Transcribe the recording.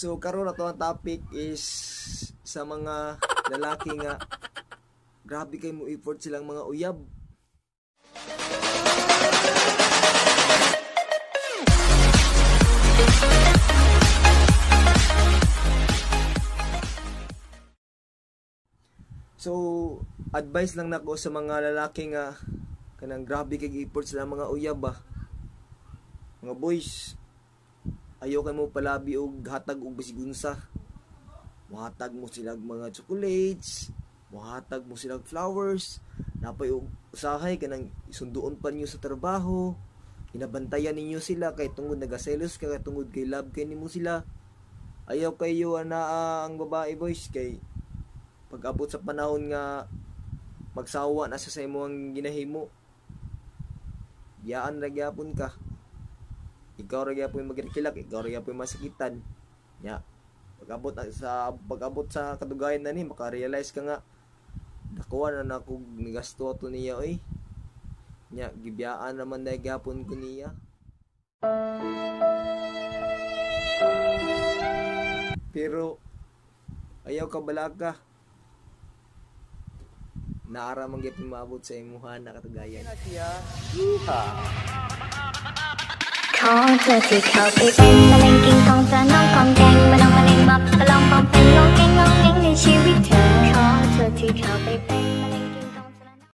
So karon ato ang topic is sa mga lalaki nga grabe kay mo effort silang mga uyab. So advice lang nako sa mga lalaki nga kanang grabe kay effort silang mga uyab ba. Mga boys, ayaw kay mo palabi og hatag og bisig unsa. Mohatag mo sila mga chocolates, mohatag mo sila flowers, napay og usahay kanang isunduon pa niyo sa trabaho, ginabantayan ninyo sila kay tungod nagaselos ka, kay tungod kay love kay nimo sila. Ayaw kayo ana ang babae, boys, kay pag-abot sa panahon nga magsawa na siya sa imong ginahimo, biyaan ra gyapon ka. Ikaw ra gyapon magkilak, ikaw ra gyapon masakitan. Nya, pag-abot sa kadugayan na ni maka-realize ka nga nakuha na nako nagasto ato niya oy. Nya, gibiyaan naman dai gyapon ko niya. Pero ayaw ka balaka. Naara man gyapon maabot sa imuha na katugayan. ขอเธอที่เข้าไปเป็นมะเร็งกินของเธอน้องของแกงมะนองมะเร็งมับตะลองปองเป็นงองแงงงองแงงในชีวิตเธอขอเธอที่เข้าไปเป็น